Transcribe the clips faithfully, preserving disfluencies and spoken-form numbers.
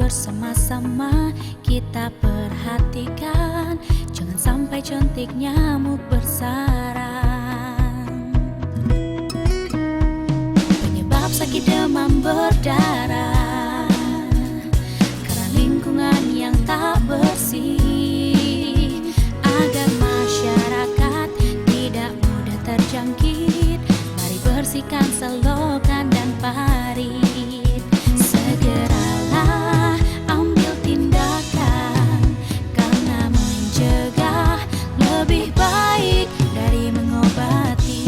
Bersama-sama kita perhatikan, jangan sampai jentik nyamuk bersarang. Penyebab sakit demam berdarah karena lingkungan yang tak bersih. Agar masyarakat tidak mudah terjangkit, mari bersihkan selokan dan parit. Segeralah ambil tindakan, karena mencegah lebih baik dari mengobati.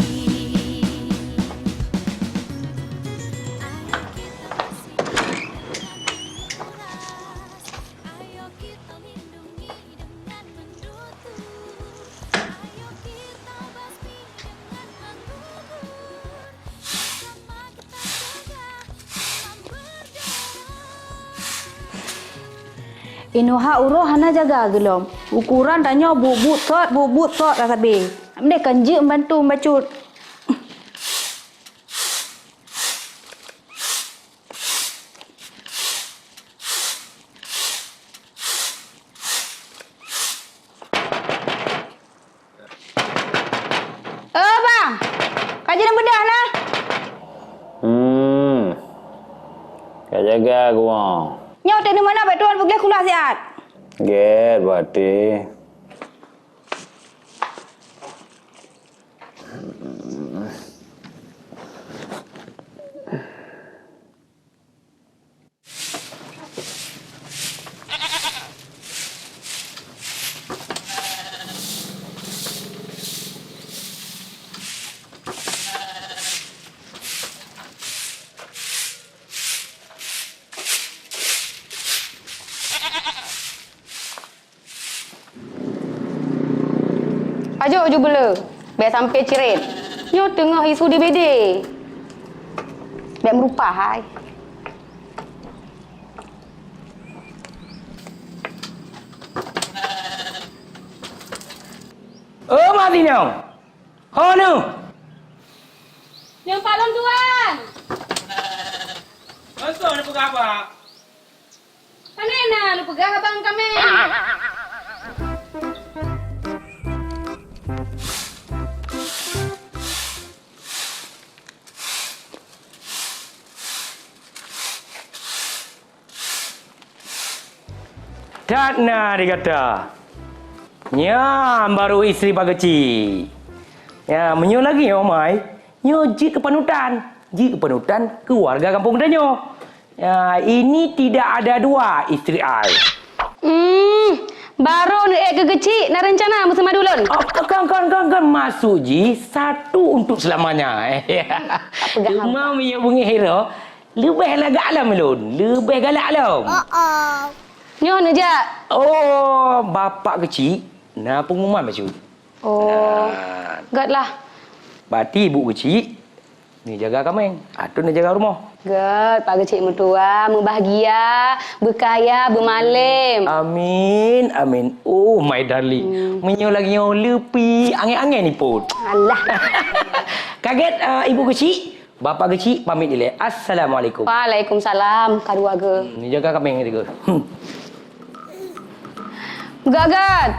Ayo kita bersihkan, kita kuras. Ayo kita lindungi dengan menutup. Ayo kita basmi dengan mengubur. Bersama kita jaga alam berdarah. Inoe ha uroe hana jaga geulom. Ukuran tanyoe buet-buet sot, buet-buet sot ka sabe. Mendeh kan jeuet membantu membacut. Eh, bang! Ka jeuet beudôh na? Hmm. Ka jaga geuwoe. Nyoe teuk dimana bak tuan peugléh kulah siat? Gét, Bati. Pajoh ju beule, bèk sampai cirét. Nyoe teungoh isu di B D. Bèk meurupa hai. Oh, mati nyoe. Ho nyoe. Nyang palong tuan. Masa ni peugah apa? Pane na neupeugah abang kamé? That na di gata. Nyan baru istri Pak Keuchik. Ya, meunyoe lagèe nyoe, Mai, nyoe jeuet keu panutan. Jeuet keu panutan keu warga gampông geutanyoe. Ya, ini tidak ada dua istri ai. Hmm, baru neuék keu Keuchik na reuncana meuseumadu lôn. Oh, kon, kon, kon, kon. Maksud jih satu untuk selamanya. Peugah Cuma apa? Meunyoe beungéh iro, leubeh lagak lom lôn, leubeh galak lom. Oh, oh. Nyoe neujak. Oh, Bapak Keuchik na pengumuman bacut. Oh. Nah. Gét lah. Berarti Ibu Keuchik neujaga kaméng, atau neujaga rumoh. Gét, Pak Keuchik meutuah, meubahagia, beukaya, beumalém. Amin, amin. Oh, my darling. Hmm. Meunyoe lagèe nyoe leupie angén-angén ipot. Alah. Ka gét, eh, Ibu Keuchik. Bapak Keuchik pamit ilèe. Assalamualaikum. Waalaikumsalam, kaduaga. Hmm, neujaga kaméng tiga. Hmm. Gét-gét.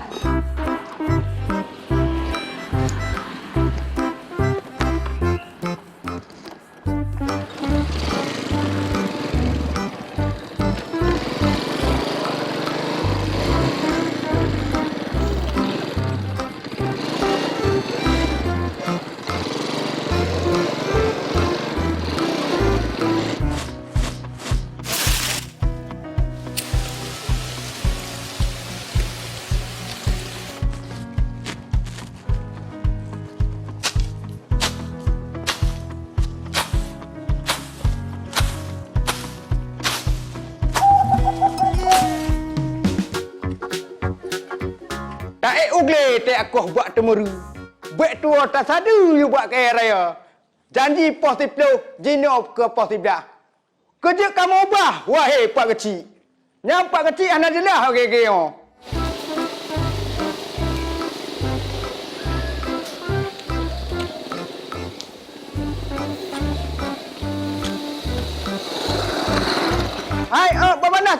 Taék u glé teuakoh bak teumeureu, bèk tuwoe tasadeue yue bak kayèe raya. Janji poh siplôh jinoe keu poh siblaih. Keu jeuet kamoe ubah, wahé Pak Keuchik. Nyan Pak Keuchik hana jeulaih lagèe nyoe. Hai, eh, Bang Manah,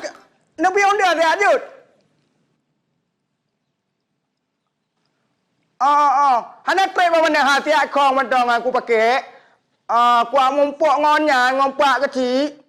Neupiôh undang siat jeuet. Oh, oh, oh. Hana trép bak mandang ha siat khong mantong aku pakai. Ah, kuat mumpok ngon nyan, ngon pak keuchik.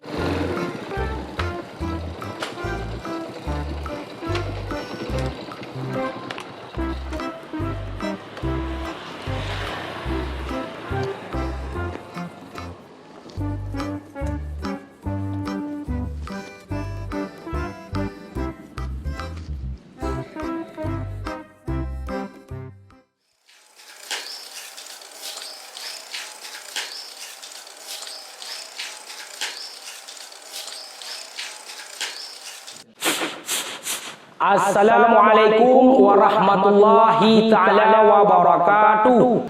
Assalamualaikum warahmatullahi taala wabarakatuh.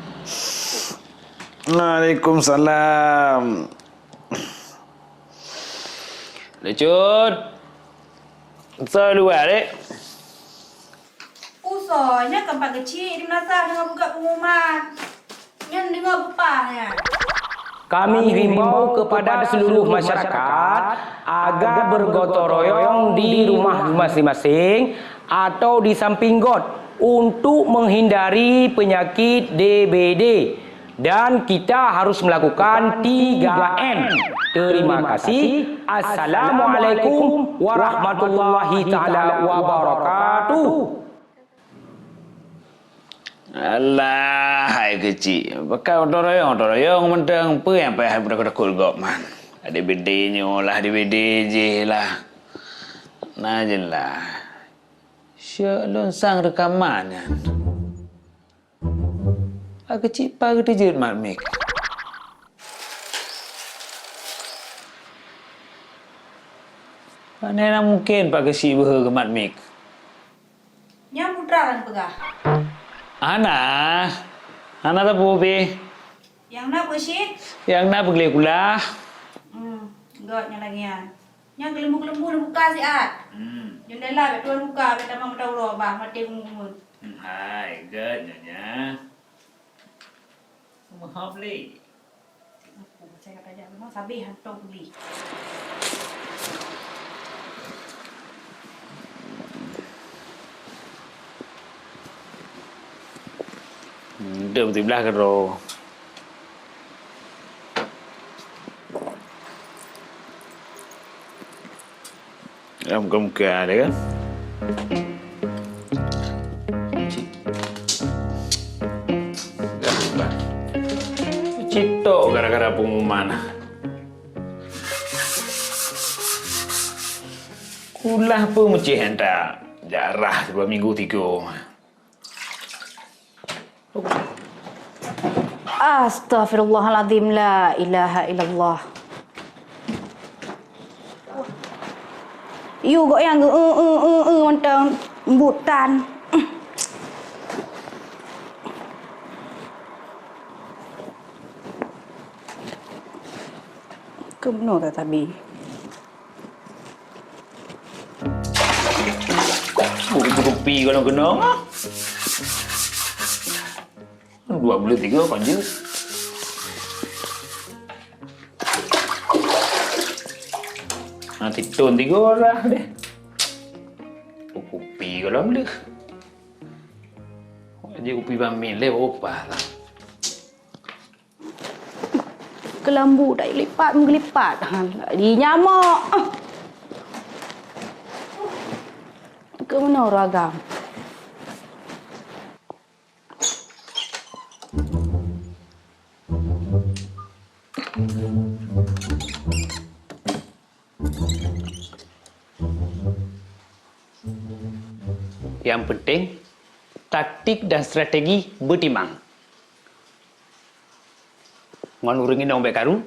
Waalaikumsalam. Lucut. Soe luwa, Dek? Usoe, nyan kan Pak Keuchik di meunasah deungoe peugah pengumuman. Nyan deungoe peupah nyan. Kami himbau kepada seluruh masyarakat agar bergotong royong di rumah masing-masing atau di samping got untuk menghindari penyakit D B D. Dan kita harus melakukan tiga M. Terima kasih. Assalamualaikum warahmatullahi taala wabarakatuh. Alah, hai keuchik. Pakai gotong royong, gotong royong mantong. Peue nyang payah takot-takot gob man? Ada D B D nyoe lah, ada D B D jih lah. Na jeulaih. Syok lôn sang reukaman nyan. Pak Keuchik, pakon geuteujeut mat mic? Pane na mungken Pak Keuchik beuhe geumat mic? Nyan putra kan peugah. Hana. Hana teupeu pih. Nyang na peue cit? Nyang na peugleh kulah. Hmm, göt nyan lagèe nyan. Nyan keuleumbu-keuleumbu neubuka siat. Hmm. Jeundela bèk tuan buka, bèk tamong mata uroe bah, maté bumoe. Hmm, hai, göt nyan nya. Meuhop lé. Aku percaya kata jak memang sabé hantom pulih. Hmm, deuh beutôi blah keudroe. Lam muka-muka dia kan. Citok gara-gara pengumuman. Kulah pun meucih entak. Jarah dua minggu tiga. Astaghfirullahalazim, la ilaha illallah. Yu gok nyang geu-, eu, eu, eu, eu, mantong butan. Keunoe tatabi. Buku-buku pi kalau kena ngah. Dua belas tiga panjang. Nanti ton tiga orang deh. Buku pi kalau boleh. Aja kupi pamin leh opah lah. Keulambu dak lipat meulipat. Ha, di nyamok. Ah. Keu meunoe ureueng agam. Nyang penting, taktik dan strategi beutimang. Ngon ureueng inong bèk karu,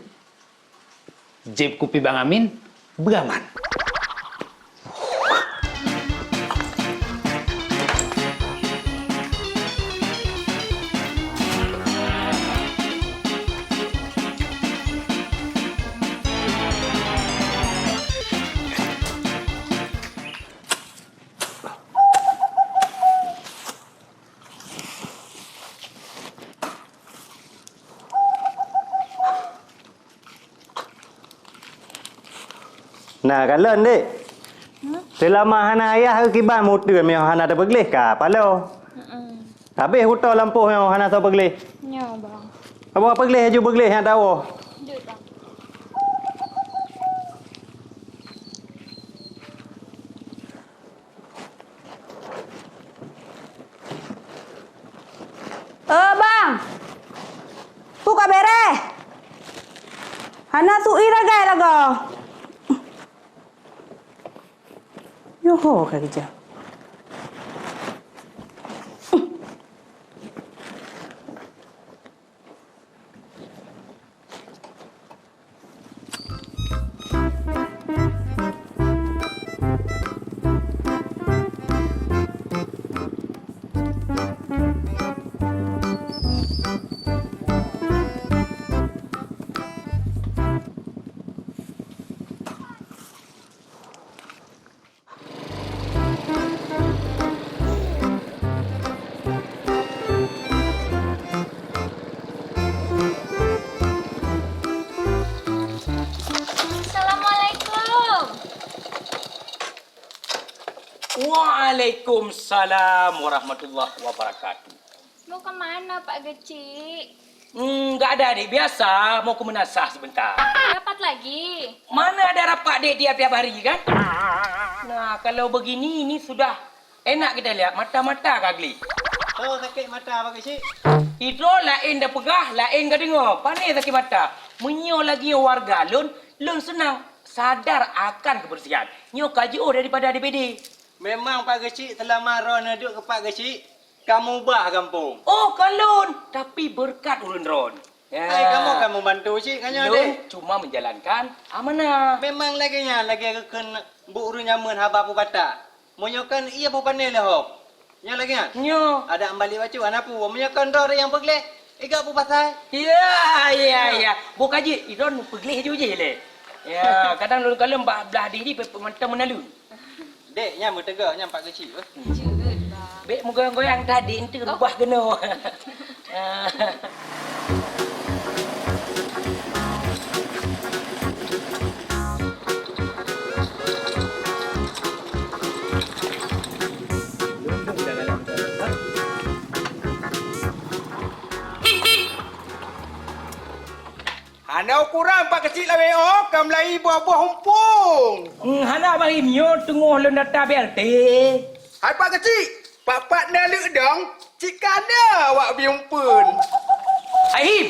jép kupi Bang Amin beuaman. Na kalon, Dek. Hmm? Seulama hana ayah kiban meuteun meunyoe hana tapeugleh ka paloe. Mm-mm. Habéh utoe lampôh nyoe hana soe peugleh. Nyoe, Bang. Abang peugleh laju peugleh nyang tawoe. Jeuet, Bang. Eh, Bang! Peue ka bèrèh? Hana sui ragai lagoe. Yoh, ka keujah. Assalamualaikum. Waalaikumsalam warahmatullahi wabarakatuh. Mau ke mana, Pak Geuchik? Hmm, nggak ada, Dek. Biasa, mau ke meunasah sebentar. Rapat lagi? Mana ada rapat, Dek, tiap-tiap hari, kan? Nah, kalau begini, ini sudah enak kita lihat, mata-mata ka gleh. Oh, sakét mata, Pak Geuchik. Sidroe laén tapeugah, laén ka deungoe. Pane sakét mata. Meunyoe lagi warga lôn, lôn seunang sadar akan kebersihan. Nyoe ka jiôh daripada D P D. Memang, Pak Geuchik, seulama droeneuh duek keu Pak Geuchik, ka meubah gampông. Oh, ka lôn, tapi beureukat ureueng droen. Ya. Hai, kamoe ka meubantu cit ngon nyoe, Dek. Lôn cuma menjalankan amanah. Memang lagèe nyan, lagèe geukheun buet ureueng nyameun haba peubata. Meunyoe kon ié beupané lé hom. Nyoe lagèe nyan? Nyoe. Adak meubalek bacut hana peue. Meunyoe kon droe nyang peugleh, iga peue pasai? Ya, ya, ya. Boh ka jeuet, idon peugleh ju jih lé. Ya, kadang lôn kalon bak blah dih jih pe-, pe-, mantong meunalun. Dek, nyan meuteugah, nyan Pak Geuchik, eh. Jeuet, Bang. Bèk meugoyang-goyang tadi, enteuk rubah keunoe. Hana ukuran Pak Geuchik lawét nyoe, ka meulai buah-buah umpung. Hmm, hana Bah Him, nyoe teungoh lôn data B L T. Hai Pak Geuchik, pat-pat na leuk dong, cit ka na awak bi umpun. Hai Him,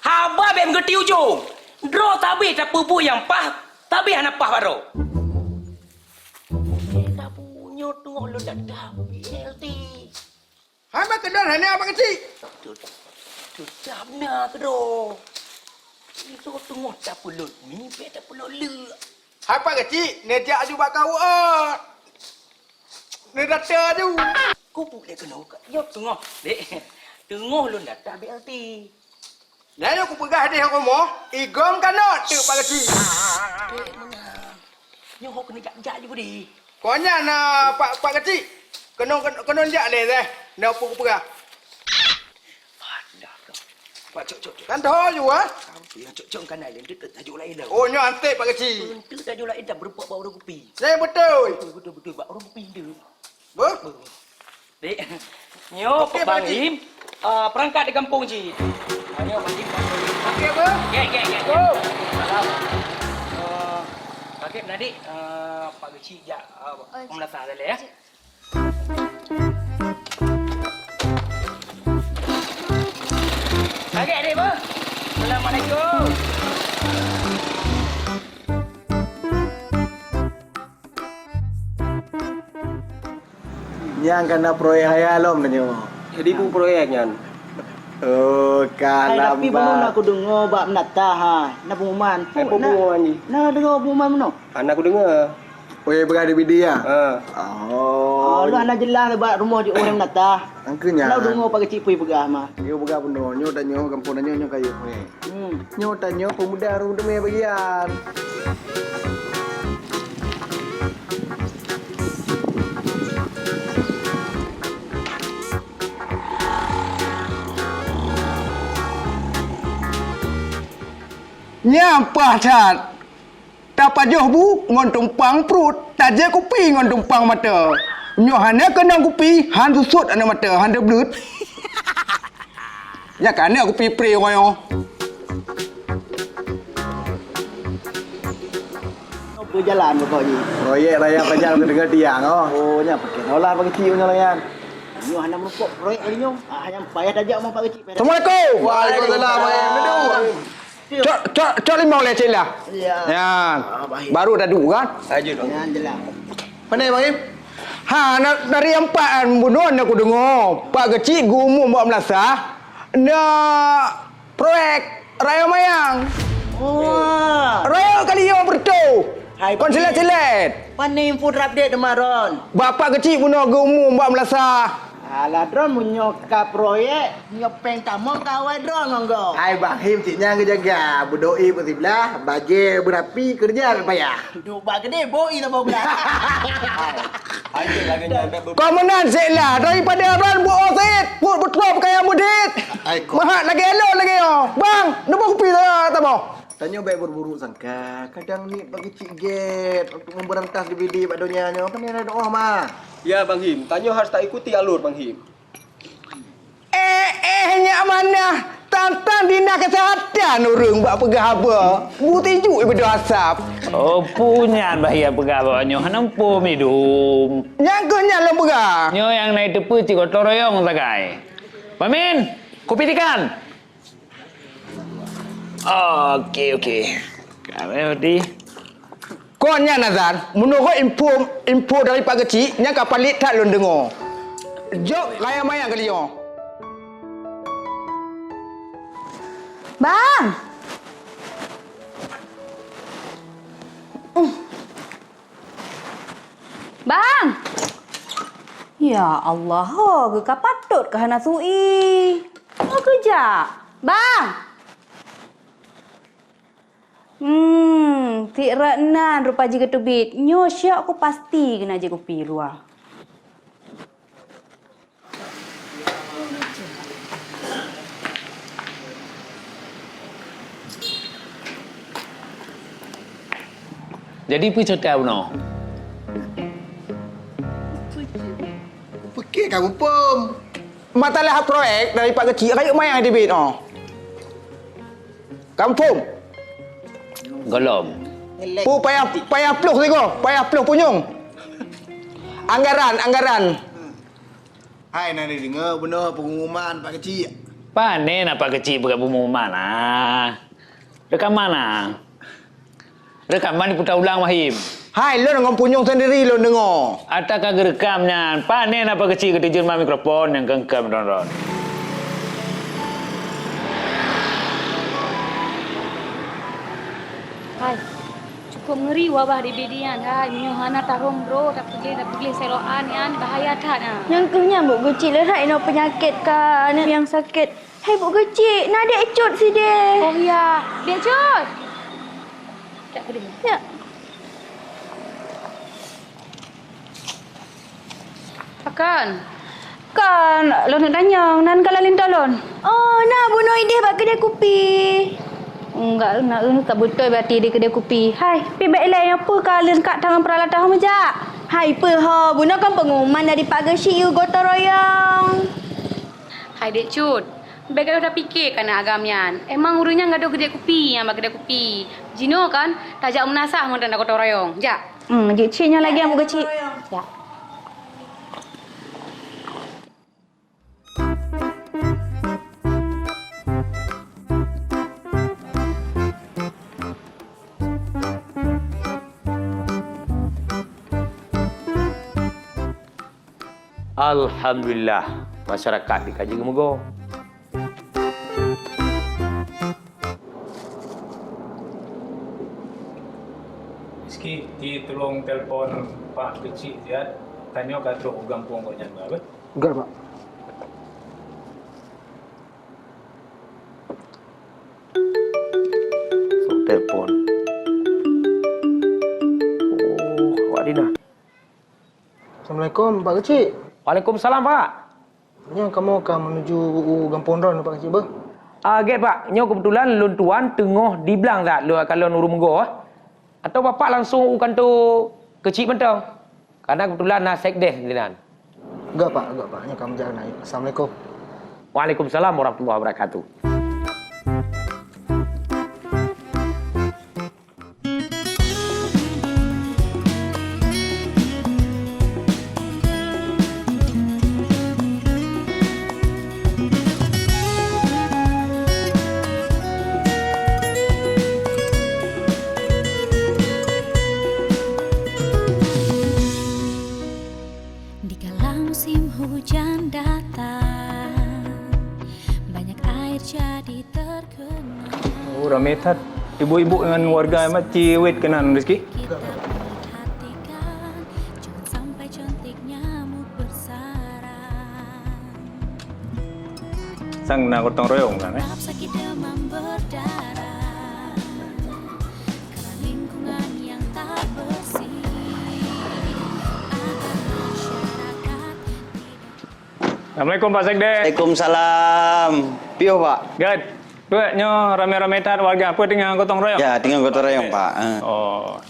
haba bèk meugeutiek ujong. Droe sabé tapeubuet nyang paih, sabé hana paih bak droe. Saboh nyoe teungoh lôn data B L T. Hai, meukeudon hana Pak Geuchik? Teu-, teutab na keudroe. Isoe teungoh tapeulot mi, bèk tapeulot leuk. Hai Pak Geuchik, neujak aju bak kawöt. Neudata aju. Kubu lé keunoe ka, nyoe teungoh. Dek, teungoh lôn data B L T. Nyan nyang kupeugah deh rumoh, igom kanot teuk Pak Geuchik. Dek, meunan. Nyoe ho keuneuk jak-jak ju deh. Kon nyan na Pak, Pak Geuchik. Keunoe, keunoe, keunoe jak lé deh. Na peue kupeugah. Padah kah. Pak, cok, cok, cok. Kan tho ju, ah. Yang cok, cok kan lain, dia tak tajuk lain dah. Oh, nyoe antek Pak Geuchik. Untuk tajuk lain dah berempat bak orang kupi. Saya betul. Betul, betul, betul. Bak orang kupi dia. Beuh? Dek, nyoe Pak Geuchik. Bang Him, ah, peurangkat di gampông jih. Ah, nyoe Bang Him. Oke, beuh? Gek, gek, gek, gek. Salam. Ah, Pak Geuchik, nah, Dek, ah, Pak Geuchik jak, ah, oh, meunasah saja, ya. Lagèe, Dek, beuh? Assalamualaikum. Nyang kana proyek haya lom tanyoe. Jadi, bu proyek nyan. Oh, hai, tapi bunoe na kudeungoe bak meunata, ha, na pengumuman. Hai, pengumuman jih. Na deungoe pengumuman bunoe? Hana kudeungoe. Proyek peugah D P D ya? Ha. Oh. Oh, lu hana jeulaih bak rumoh di ureueng meunata. Angkeu nyan. Na deungoe Pak Geuchik peue peugah mah. Nyoe peugah bunoe, nyoe tanyoe gampông tanyoe nyoe kayèe proyek. Hmm. Nyoe tanyoe peumuda ureueng teumé bagian. Nyan paih that. Tapajoh bu ngon tumpang pruet, ta Jép kupi ngon tumpang mata. Nyoe hana keunong kupi, han susot aneuk mata, han teubleut. Nyan ka aneuk kupi pre ngon nyoe. Apa jalan pokok ni? Proyek raya Pajang Keudeueng Tiang, oh. Oh, nya pakai dolar bagi ti nyoe layan. Nyoe hana meurukok proyek kali nyoe. Ah, nyang payah tajak mah Pak Keuchik. Assalamualaikum. Waalaikumsalam. Cok, cok, cok limong lé cek lah. Ya. Ya. Ah, baik. Baru dah dua kan? Aja dong. Ya, jelas. Mana Bang Im? Ha, na, dari empat an bunoe na kudeungo. Pak Keuchik geuumum bak meulasah. Na proyek Raya Mayang. Wah. Raya kali nyoe beureutoh. Hai, kon silet-silet. Pane info terupdate teuma ron? Bapak Keuchik bunoe geuumum bak meulasah. Alah, droe meunyoe ka proyek, nyoe péng tamong ka awai droe ngon gob. Hai, Bang Him cit nyang geujaga, beudoi beusiblah, bajée beurapi, keureuja payah. Duek bak keudeh, boi saboh blah. Hai, hai, lagèe nyan, bèk be- Kau meunan cit lah, daripada ron buoh sit, put beutôi peukayan mudiet. Hai, kok. Mahat lagèe lôn lagèe nyoe. Bang, neuba kupi saboh. Tanyoe bèk buruk-buruk sangka, kadang niet bagi cik gét untuk memberantas D V D bak donya nyoe, apa ni ada doa mah? Ya, Bang Him, tanyoe harus taikuti alur, Bang Him. Eh, eh, nyak manah, tantang dinas kesehatan ureueng bak peugah haba. Bu tijuk ibeudôh asap. Oh, punyan bahya peugah bak nyoe, hana muphom idum. Nyang keuh nyan lôn peugah. Nyoe nyang na iteupeue cit gotong royong sagai. Pamin, kupi tikan. Oke, oke. Kami berarti Kon nyan Azan, meunurot info, info dari Pak Keuchik, nyan ka palék that lôn deungoe. Jok Raya Mayang kali nyoe. Bang! Bang! Ya Allah, ho geuh ka patot ka hana sui. Ho geujak. Bang! Hmm, tiek rot nan rupa jih geuteubiet. Nyoe syok ku pasti keuneuk jikupi luwa. Jadi peue cerita bunoe? Kupike ka muphom. Masalah proyek dari Pak Keuchik, rayeuk manyang teubiet, oh. Ka muphom? Gohlom. Pu payah, payah ploh sigoe, payah ploh punyueng. Anggaran, anggaran. Hai, na neudeungoe bunoe peungumuman Pak Keuchik? Pane na Pak Keuchik peugah peungumuman, ah. Reukaman, ah. Reukaman diputa ulang, Wahim. Hai, lôn ngon punyueng sendiri lôn deungoe. Ata ka geureukam nyan, pane na Pak Keuchik geutujon bak mikrofon nyang keungkem ron-ron. Hai, cukup ngeri wabah D B D nyan, hai. Meunyoe hana tarhom bro, tapeugléh, tapeugléh seloan nyan, bahaya that, ha. Nyang keuh nyan, Bu Keuchik, le that inoe peunyakét ka aneuk nyang sakét. Hai, Bu Keuchik, na Dek Cut sideh. Oh, iya. Dek Cut! Jak keudeh. Ya. Pakon? Kon, lôn neuk tanyong, nan ka lôn linto lôn. Oh, na bunoe ideh bak keudè kupi. Enggak, na, eh, ka beutôi berarti di keudè kupi. Hai, pi bèk ilèe nyoe peue ka lôn kak tangan peuralatan ho meujak. Hai, peue ho, bunoe kan peungumuman dari Pak Geuchik yue gotong royong. Hai, Dek Cut. Bèk gadôh tapike keunan agam nyan. Emang ureueng nyan gadôh geujak kupi nyang bak keudè kupi. Jinoe kan tajak meunasah mantong gotong royong. Jak. Hmm, jeuet cit nyoe lagèe Bu Geuchik. Jak. Alhamdulillah, masyarakat dikaji geumeugoe. Rizky, di tulông telpon Pak Keuchik Ziad, tanyoe ka trôh u gampông gobnyan, bah, beh? Enggak, Pak. Telpon. Oh, awak Dina. Assalamualaikum, Pak Geuchik. Waalaikumsalam, Pak. Nyoe kamoe ka meunuju u gampông droeneuh, Pak Geuchik, beuh? Ah, gèt, Pak. Nyoe keubeutulan lôn tuan teungoh di blang that lôn akan lôn ureueng meugoe. Atawa Bapak langsông u kantô Keuchik mantong. Karena kebetulan na sekdes di nan. Enggak, Pak. Enggak, Pak. Nyoe ka meujak keunan. Assalamualaikum. Waalaikumsalam warahmatullahi wabarakatuh. Dikala musim hujan datang, banyak air jadi tergenang. Oh, ramé that. Ibu-ibu ngon warga mat ciwet keunan, Rizky. Kita perhatikan, jangan sampai jentik nyamuk bersarang. Sang na gotong royong kan, eh? Tetap sakit demam berdarah. Karena lingkungan yang tak bersih. Agar masyarakat tidak Assalamualaikum, Pak Sekdes. Waalaikumsalam. Piôh, Pak? Gét. Peue nyoe ramé-ramé that warga? Peue teungoh gotong royong? Ya, teungoh gotong royong, Pak. Eh. Oh.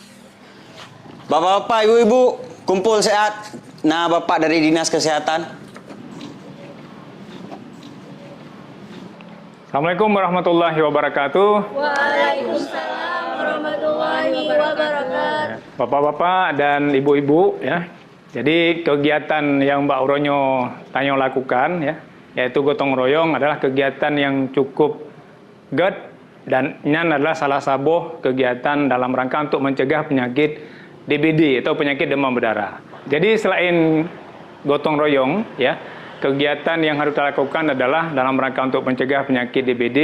Bapak-bapak, ibu-ibu, kumpul siat. Na Bapak dari Dinas Kesehatan. Assalamualaikum warahmatullahi wabarakatuh. Waalaikumsalam warahmatullahi wabarakatuh. Bapak-bapak dan ibu-ibu, ya. Jadi, kegiatan nyang bak uroe nyoe tanyoe lakukan, ya, yaitu gotong royong adalah kegiatan nyang cukup gét dan nyan adalah salah saboh kegiatan dalam rangka untuk mencegah penyakit D B D atau penyakit demam berdarah. Jadi, selain gotong royong, ya, kegiatan yang harus kita lakukan adalah dalam rangka untuk mencegah penyakit D B D,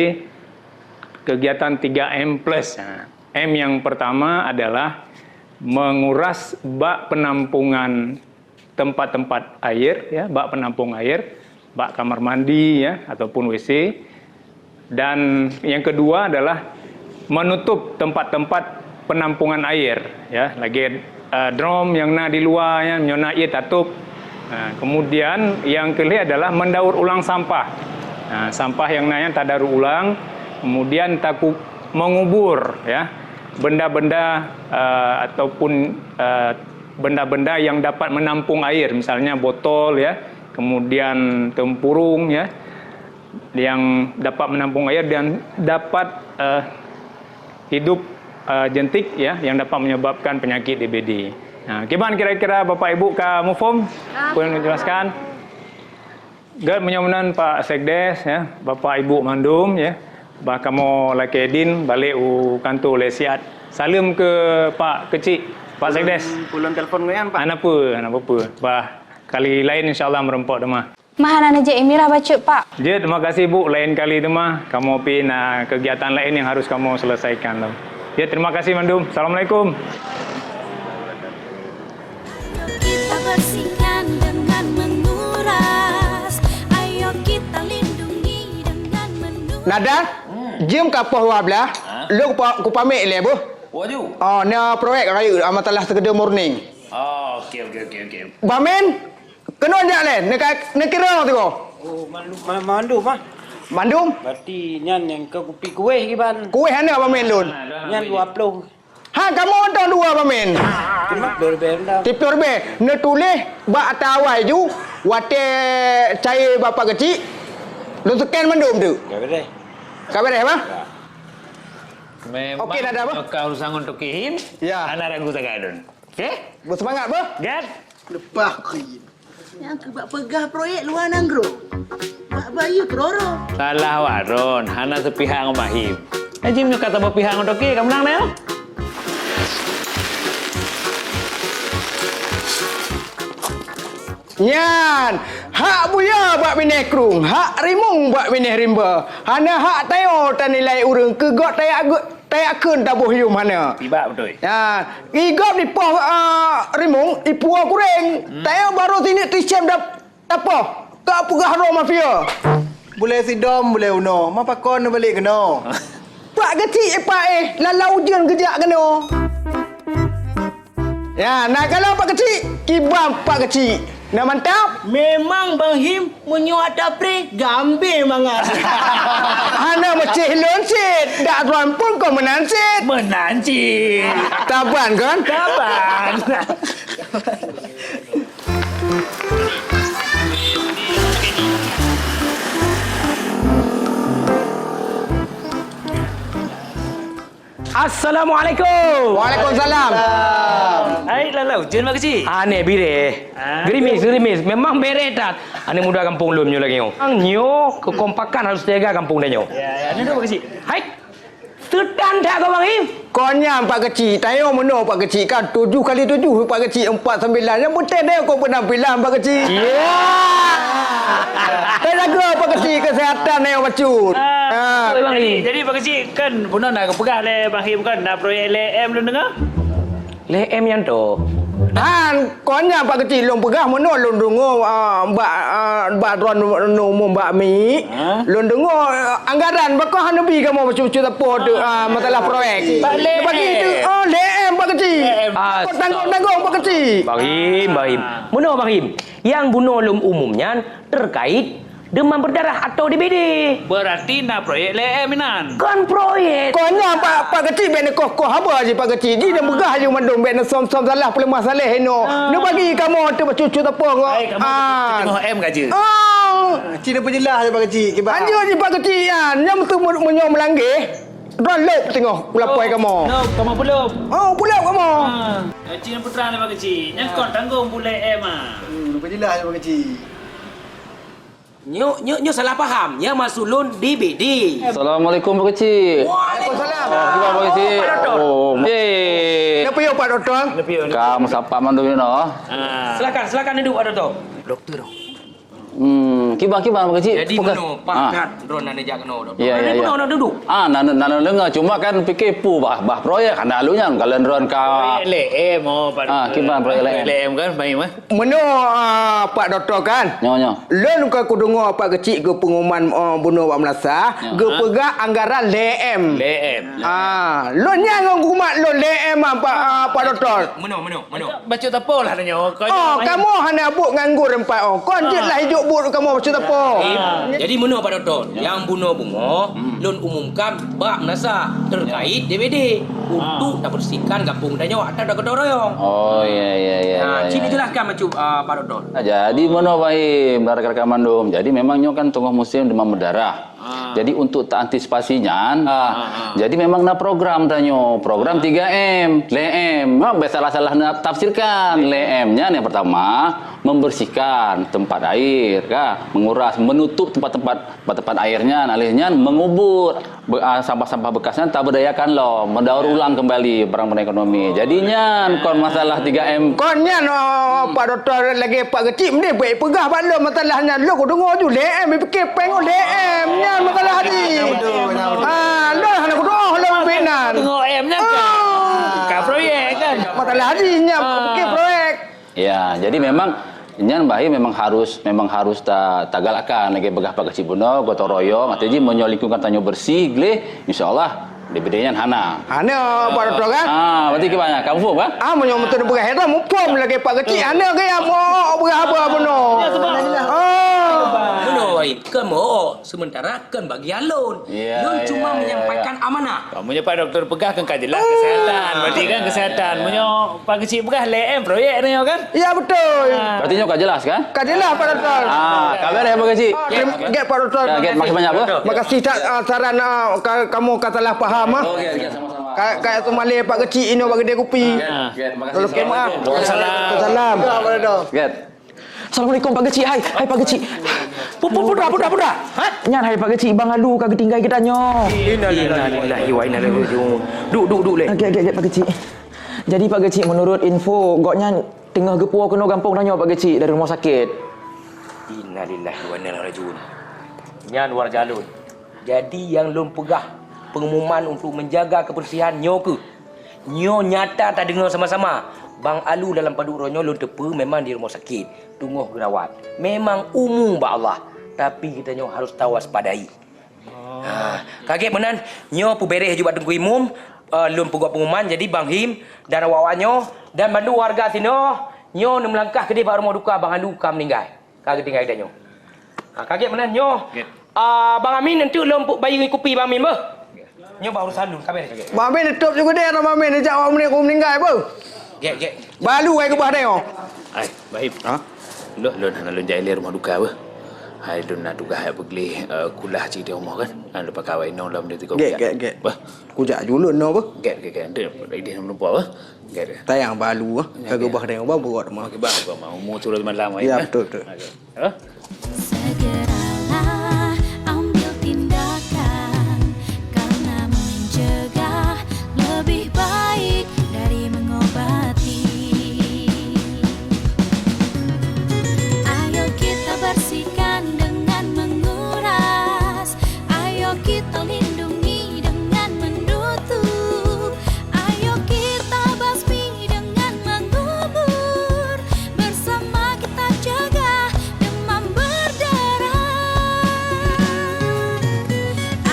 kegiatan tiga M plus. Nah, M yang pertama adalah menguras bak penampungan tempat-tempat air, ya, bak penampung air, bak kamar mandi, ya, ataupun W C. Dan yang kedua adalah menutup tempat-tempat penampungan air, ya, lagèe, eh, drum nyang na di luwa, ya, nyoe na ié tatôp. Nah, kemudian yang keulhèe adalah mendaur ulang sampah. Nah, sampah nyang na nyan tadaur ulang, kemudian taku-, mengubur, ya, benda-benda, eh, ataupun, eh, benda-benda yang dapat menampung air, misalnya botol, ya, kemudian tempurung, ya, yang dapat menampung air dan dapat, eh, hidup, eh, jentik, ya, yang dapat menyebabkan penyakit D B D. Nah, kiban kira-kira Bapak Ibu ka muphom? Boleh menjelaskan? Gét meunyoe meunan Pak Sekdes, ya, Bapak Ibu mandum, ya. Bah kamoe lakèe idin balek u kanto lé siat. Saleuem keu Pak Keuchik, Pak Sekdes. Ulôn, ulôn telepon ngon nyan, Pak. Hana peue, hana peue. Bah, kali laén insya Allah meurumpok teuma. Mah hana neujak ié mirah bacut, Pak. Jeuet, terima kasih, Bu. Laén kali teuma kamoe pih na kegiatan laén nyang harus kamoe selesaikan lom. Jeuet, terima kasih mandum. Assalamualaikum. Ayo kita bersihkan dengan menguras. Ayo kita lindungi dengan menguras. Nada, jeuem ka poh dua belas, lôn kupa-, kupamét ilèe boh. Waduh. Oh, na proyek rayeuk, ah, masalah sekedar murni. Oh, oke, oke, oke, oke. Bamin, keunoe jak lé, neuka-, neukira sigoe. Oh, mandum, ma-, mandum, ah. Mandum? Berarti nyan nyang keu kupi kueh kiban. Kueh hana Bamin lôn. Nyan dua ploh. Ha, kamoe mantong dua Bamin. Cuma berbeda. Tipe berbeda. Neutuléh bak ata awai ju, watèe cayé Bapak Keuchik, lôn scan mandum tu. Ka beres. Ka beres, bah? Ya. Memang. Oke, dah, dah, bah? Ka urusan ngon Toke Him, ya. Hana ragu sagai lôn. Oke? Berseumangat, bah? Gét. Leupah keuh. Nyang keu bak peugah proyek luwa nanggroe. Bak bayeue keudroe-droe. Salah awak droen, hana seupihak ngon Bahim. Haji meunyoe ka saboh pihak ngon Toke, ka meunang na nyoe. Nyan, hak buya bak binéh krueng, hak rimueng bak binéh rimba. Hana hak tanyoe tanilai ureueng keu gob taya-, tayakheun taboh yum hana. Tibak beutôi. Ya, i gob dipoh, ah, rimueng, ipuwoe kureng. Hmm. Tanyoe barô sineuk tisem dap-, tapoh, ka peugah droe mafia. Bulèe sidom, bulèe unoe, ma pakon neubalek keunoe. Pak Keuchik, eh, Pak, eh, lalau ujeuen geujak keunoe. Ya, na kalon Pak Keuchik, kiban Pak Keuchik. Na mantap? Memang Bang Him meunyoe ata pré gambé mangat. Hana meucéh lôn cit, dak droen pun kon meunan cit. Meunan cit. Taban kon? Taban. Assalamualaikum. Waalaikumsalam. Hai, lalau, jeuet Mak Keuchik? Aneh bireh. Ah. Gerimis, gerimis. Memang bereh that. Aneh muda gampông lôn nyoe lagèe nyoe. Ang nyoe kekompakan harus jaga gampông tanyoe. Ya, ya. Aneh tu Mak Keuchik. Hai. Seutan that kau Bang Him. Kon nyan Pak Keuchik. Tanyoe meunoe Pak Keuchik kan. Tujuh kali tujuh Pak Keuchik, empat sembilan. Nyang penting tanyoe keu penampilan Pak Keuchik. Ya. Tajaga Pak Keuchik kesehatan tanyoe bacut. Ah, ah. Jadi, jadi Pak Keuchik, kan bunoe na geupeugah lé Bang Him kan, na proyek lhèe M lôn deungö? Lhèe M nyan toh. Han, kon nyan Pak Keuchik lôn peugah meunoe lôn deungö, ah, bak, ah, bak droen nu umum bak mi. Ha? Lôn deungö, ah, anggaran bak kah neubi kamoe bacut-bacut sapo tu, ah, masalah proyek. Bak lhèe M. Bagi tu, oh, lhèe M Pak Keuchik. Lhèe M. Kon tanggong-tanggong Pak Keuchik. Bang Him, Bang Him. Ah. Meunoe Bang Him. Nyang bunoe lôn umum nyan terkait demam berdarah atau D B D. Berarti na proyek lhèe M inan. Kon proyek. Kon nyan Pak, Pak Keuchik bèk neukoh-koh haba jih Pak Keuchik. Jih neupeugah jih mandum bèk neusom-som salah peuleumah saleh inoe. Ah. Neubagi kamoe teuh bacut-bacut sapo kah. Hai, kamoe ah. Teungoh M ka jeuet. Ah. Cit neupeujeulaih jih Pak Keuchik, kiban. Anjeuet jih Pak Keuchik nyan. Nyan beutôi meu-, meunyoe meulanggeh, droen lôb teungoh lapor kamoe. Lôb, kamoe peulôb. Oh, peulôb kamoe. Ah. Cit neupeutrang lé Pak Keuchik. Nyan kon tanggong buleuen M ah. Hmm, neupeujeulaih jih Pak Keuchik. Nyoe, nyoe, nyoe salah paham. Nyang maksud lôn D B D. Assalamualaikum, Pak Keuchik. Waalaikumsalam. Oh, kiban, Pak Keuchik? Oh, Pak Doktor. Oh, eh. Kenapa ya, Pak Doktor? Kenapa ya? Ka meusapat mandum nyoe, noh. Ah. Silakan, silakan duduk, Pak Doktor. Doktor dong. Hmm, kiban, kiban, Pak Keuchik? Jadi, bukan. Meunoe, pakat droen na neujak keunoe, Doktor. Ya, ya, ya. Meunoe, duduk. Ah, na, na, na deungö. Cuma kan pikir peue bah, bah proyek, hana lôn nyan, kalon droen ka. Proyek lhèe M, oh, Pak Doktor. Ah, kiban proyek lhèe M? Proyek lhèe M kan, baik, mah. Meunoe, ah, Pak Doktor kan? Nyoe, nyoe. Lôn ka kudeungö Pak Keuchik geupeungumuman, ah, bunoe bak meulasah, nyoe, geupeugah anggaran lhèe M. Lhèe M. Ah, lôn nyan ngon kumat lôn lhèe M, ah, Pak, ah, Pak Doktor. Meunoe, meunoe, meunoe. Bacut sapo lah tanyoe. Oh, kamoe hana buet nganggur empat oh. Kon jeuet lah ijok buet kamoe bacut sapo. Jadi meunoe Pak Doktor, nyang bunoe beungoh, lôn umumkan bak meulasah terkait D B D untuk tabersihkan gampông tanyoe atau gotong royong. Oh, ya, ya, ya. Nah, ya, cit ya. Dijelaskan bacut, ah, Pak Doktor. Nah, jadi meunoe Pak Im, dan rekan-rekan mandum. Jadi memang nyoe kan teungoh musim demam berdarah. Ah. Jadi untuk taantisipasi nyan, ah, ah, ah. Jadi memang na program tanyoe, program tiga M, lhèe M. Ha, bèk salah-salah na tafsirkan. Lhèe M nyan yang pertama, membersihkan tempat air, ka, menguras, menutup tempat-tempat, tempat-tempat air nyan, alèh nyan mengubur be-, ah, sampah-sampah bekas nyan taberdayakan lom, mendaur ulang kembali barang-barang ekonomi. Jadi nyan kon masalah tiga M. Kon nyan, oh, Pak Doktor lagèe Pak Keuchik meunan bèk peugah bak lôn masalah nyan. Lôn kudeungö ju lhèe M, pikir péng lhèe M nyan masalah haji. Ah, lôn hana kudeungö lôn bèk nan. Deungö M nyan kan. Ah. Ka proyek kan. Masalah haji nyan, pikir proyek. Ya, jadi memang nyan bahai memang harus, memang harus ta-, tagalakkan lagèe peugah Pak Keuchik bunoe, gotong royong, arti jih meunyoe lingkungan tanyoe bersih, gleh, insya Allah D B D nyan hana. Hana, Pak Doktor, kan? Ah, berarti kiban nyan, ka muphom, kan? Ah, meunyoe meuteun peugah itu, muphom lagèe Pak Keuchik, hana gaya meu'ok peugah haba bunoe. Ah. Bunoe, Wahid, kon meu'ok, sementara kon bagian lôn. Ya, lôn cuma menyampaikan amanah. Meunyoe Pak Doktor peugah kan ka jelas kesehatan. Berarti kan kesehatan. Meunyoe Pak Keuchik peugah lhèe M proyek nyoe kan? Ya, betul. Ah. Berarti nyoe ka jelas kan? Ka jelas, Pak Doktor. Ah, ka beres Pak Keuchik. Ah, terima kasih, Pak Doktor. Ya, Pak, makasih banyak, Pak. Makasih tak, ah, saran, ah, ka-, kamu ka salah paham, ah. Oke, oke, sama-sama. Ka, ka itu malèe Pak Keuchik inoe bak geudè kupi. Ah. Oke, makasih. Oke, maaf. Waalaikumsalam. Waalaikumsalam. Oke. Assalamualaikum, Pak Keuchik. Hai, hai, Pak Keuchik. Pu-, pu-, putra, putra, putra. Ha? Nyan, hai, Pak Keuchik, Bang Alu ka geutinggai geutanyoe. Innalillahi wa inna ilaihi raji'un. Duk, duk, duk, lé. Oke, oke, oke, Pak Keuchik. Jadi, Pak Keuchik, menurut info, gobnyan teungoh geupuwoe keunoe gampông tanyoe, Pak Keuchik, dari rumoh sakét. Innalillahi wa inna ilaihi raji'un. Nyan luwa jalon. Jadi, nyang lôn peugah pengumuman untuk menjaga kebersihan nyoe keuh. Nyoe nyata tadeungoe sama-sama. Bang Alu dalam padub droe nyoe lôn teupeue memang di rumoh sakét, teungoh geurawat. Memang umu bak Allah, tapi geutanyoe harôh tawaspadai. Ha, ka gèt meunan, nyoe peubeureh ju bak Teungku Imum, eh, lôn peugot pengumuman, jadi Bang Him dan awak-awak nyoe dan bandum warga sinoe Nyoe neumeulangkah keudeh bak rumoh duka Bang Alu ka meuninggai. Ka geutinggai geutanyoe. Ha, ka gét meunan nyoe. Gét. Ah, Bang Amin, enteuk lôn peubayeue kupi Bang Amin beuh. Nyoe baru salon, ka beres. Bang Amin, tôp ju geudeh, Bang Amin, jak awak meuninggai beuh. Gét, gét. Balu ai keubah deh, oh. Ai, Bahim. Ha? Lôn, lôn hana lôn jak ilée rumoh duka beuh. Hai, lôn na tugaih jak peugleh, eh, kulah cit di rumoh kan. Ha, lôn pakai awak inong lom di tiga. Gét, gét, gét. Bah. Kujak ju lôn nyoe beuh. Gét, gét, gét. Enteuk ideh lôn lupa beuh. Gét. Tayang balu, eh. Gét, gét. Ka geubah deh, bang, buat mah. Geubah, geubah mah. Umur turun malam, ya, kan? Betul, betul. Oke. Hah? Segeralah ambil tindakan, karena mencegah lebih baik dari mengobati. Ayo kita bersihkan dengan menguras, ayo kita lindungi dengan menutup, ayo kita basmi dengan mengubur. Bersama kita cegah demam berdarah.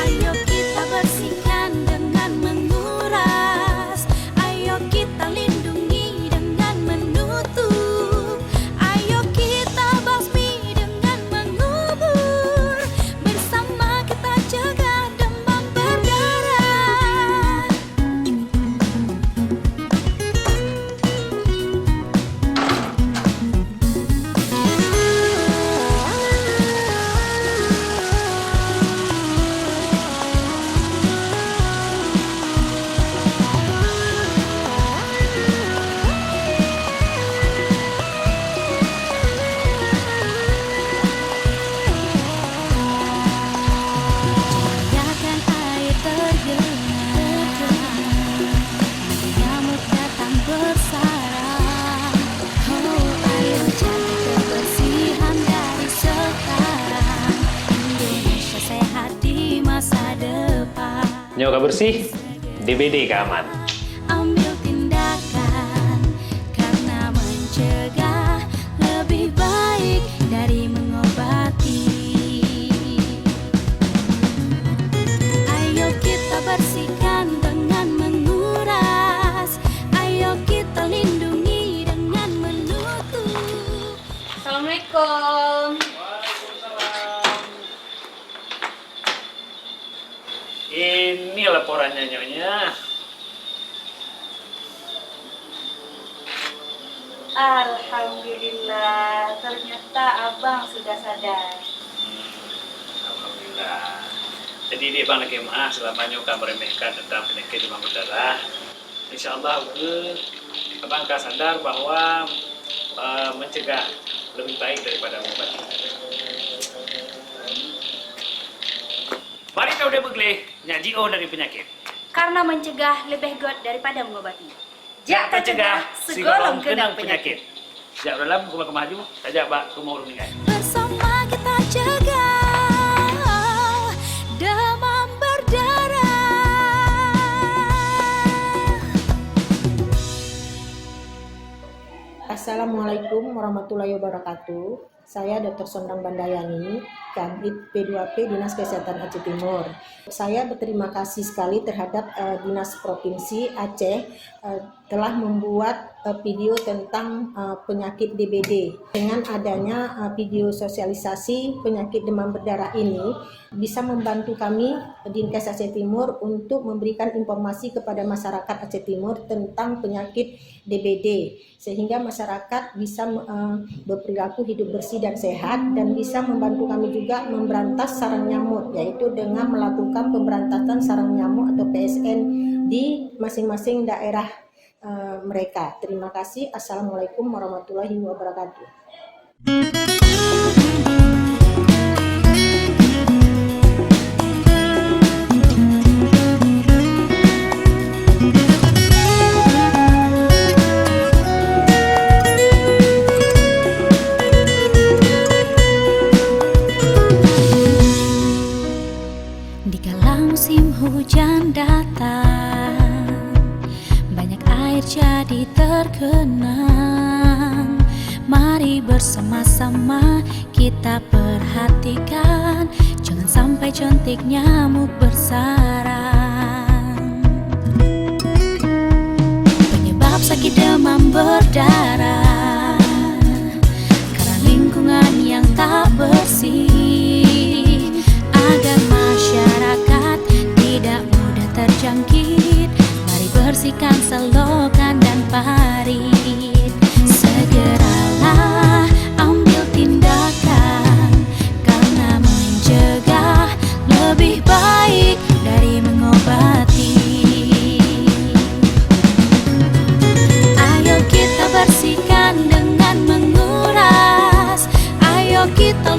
Ayo kita bersihkan dengan menguras. Ayo kita lindungi dengan menutup. Ayo kita basmi dengan mengubur. Bersama kita cegah demam berdarah. Biarkan air tergenang, nanti nyamuk datang bersarang. Oh, ayo jaga kebersihan dari sekarang. Indonesia sehat di masa depan. Nyoe ka bersih, D B D ka aman. Ambil tindakan, karena mencegah lebih baik dari mengobati. Ayo kita bersihkan dengan menguras. Ayo kita lindungi dengan menutup. Assalamualaikum. Waalaikumsalam. Ini laporannya, Nyonya. Alhamdulillah, ternyata abang sudah sadar. Hmm, alhamdulillah. Jadi, dek bang lakèe meu'ah, selama nyoe ka meremehkan tentang penyakit demam berdarah. Insya Allah, ukeue abang ka sadar bahwa, eh, mencegah lebih baik daripada mengobati. Mari ta udép beugleh, nyak jiôh dari penyakit. Karena mencegah lebih gét daripada mengobati. Jak tacegah, sigohlom keunong penyakit. Jak u dalam, keumah-keumah aju, tajak bak rumoh ureueng ninggai. Bersama kita cegah demam berdarah. Assalamualaikum warahmatullahi wabarakatuh. Saya Doktor Sondang Bandayani, Kanwil P dua P Dinas Kesehatan Aceh Timur. Saya berterima kasih sekali terhadap, eh, Dinas Provinsi Aceh, eh, telah membuat, eh, video tentang, eh, penyakit D B D. Dengan adanya, eh, video sosialisasi penyakit demam berdarah ini, bisa membantu kami, Dinkes Aceh Timur, untuk memberikan informasi kepada masyarakat Aceh Timur tentang penyakit D B D. Sehingga masyarakat bisa, eh, berperilaku hidup bersih dan sehat dan bisa membantu kami juga memberantas sarang nyamuk, yaitu dengan melakukan pemberantasan sarang nyamuk atau P S N di masing-masing daerah, eh, mereka. Terima kasih. Assalamualaikum warahmatullahi wabarakatuh. Dikala musim hujan datang, banyak air jadi tergenang. Mari bersama-sama kita perhatikan, jangan sampai jentik nyamuk bersarang. Penyebab sakit demam berdarah. Kita